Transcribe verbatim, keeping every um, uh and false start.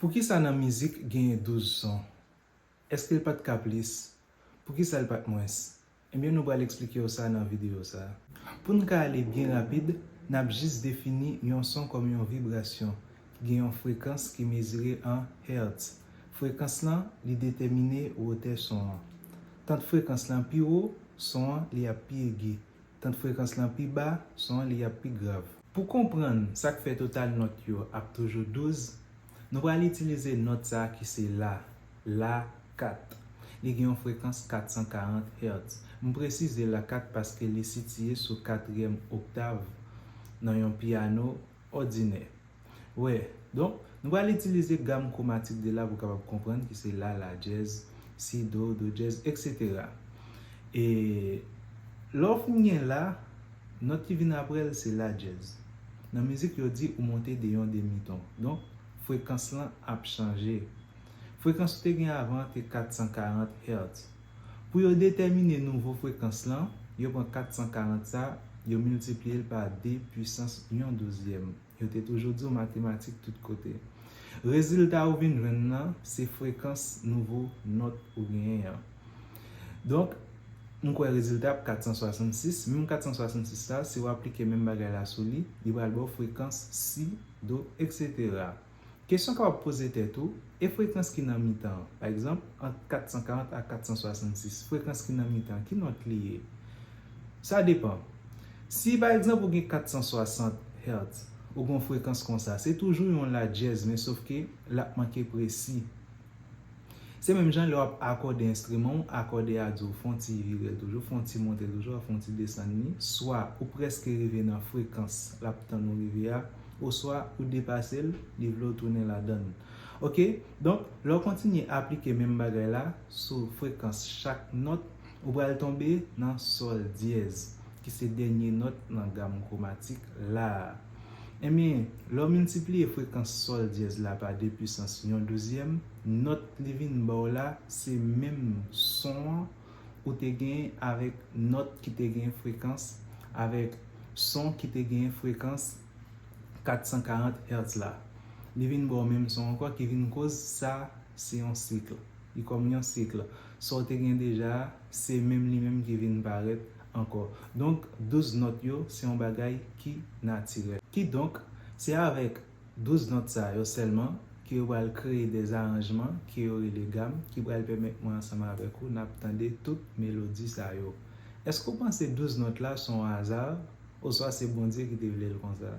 Poukisa nan mizik genyen douz son? Èske l pa t ka plis? Poukisa l pa t mwens? Ebyen, nou pral eksplike w sa nan videyo sa a. Pou n ka ale byen rapid, n ap jis defini yon son kòm yon vibrasyon ki gen yon frekans ki mezire an hertz. Frekans lan, li detèmine wotè son an. Tant frekans lan pi wo, son an li ap pi egi. Tant frekans lan pi ba, son an li ap pi grav. Pou konprann sa k fè total nòt yo ap toujou douz, nou pral itilize nòt sa a ki se la, la kat. Li gen yon frekans kat san karant hertz. M presize la kat paske li sitiye sou katriyèm oktav nan yon pyano òdinè. Wè, donk, nou pral itilize gam kwomatik de la pou kapab konprann ki se la, la dyèz, si, do, do dyèz, etsetera. E lè w fin gen la, nòt ki vin apre l se la dyèz. Nan mizik, yo di ou monte de yon demiton. Donk, frekans lan ap chanje. Frekans ou te gen avan an te kat san karant hertz. Pou yo detèmine nouvo frekans lan, yo pran kat san karant sa, yo miltipliye l pa de pwisans yon douzyèm. Yo te toujou di w matematik tout kote. Rezilta ou vin jwenn nan, se frekans nouvo nòt ou genyen an. Donk, m kwè rezilta ap kat san swasannsis. Menm kat san swasannsis sa, si w aplike menm bagay la sou li, li pral ba w frekans si, do, etsetera. Kesyon k ap poze tèt ou, e frekans ki nan mitan an? Pa egzanp, ant kat san karant a kat san swasannsis, frekans ki nan mitan an, ki nòt li ye? Sa depann. Si, pa egzanp, ou gen kat san swasant hertz, ou gen yon frekans konsa, se toujou yon la dyèz, men sof ke l ap manke presi. Se menm jan lè w ap akòde enstriman w, akòde a di w fè yon ti vire l toujou, fè yon ti monte l toujou, fè yon ti desann li, swa ou prèske rive nan frekans l ap tann ou rive a, oswa ou depase l, li vle w tounen ladan l. Oke? Donk, lè w kontinye aplike menm bagay la sou frekans chak nòt, ou pral tonbe nan sòl dyèz, ki se dènye nòt nan gam kwomatik la a. Ebyen, lè w miltipliye frekans sòl dyèz la pa de pwisans yon douzyèm, nòt li vin ba w la, se menm son an ou te genyen avèk nòt ki te genyen frekans, avèk son ki te genyen frekans kat san karant hertz la. Li vin ba w menm son ankò ki vin koz sa se yon sik. Li kòm yon sik. Sa w te gen deja a, se menm li menm ki vin parèt ankò. Donk, douz nòt yo, se yon bagay ki natirèl. Kidonk, se avèk douz nòt sa yo sèlman ke yo pral kreye de aranjman ke yo rele gam, ki pral pèmèt mwen ansanm avèk ou n ap tande tout melodi sa yo. Èske w panse douz nòt la se yon aza, oswa se Bondye ki te vle l konsa?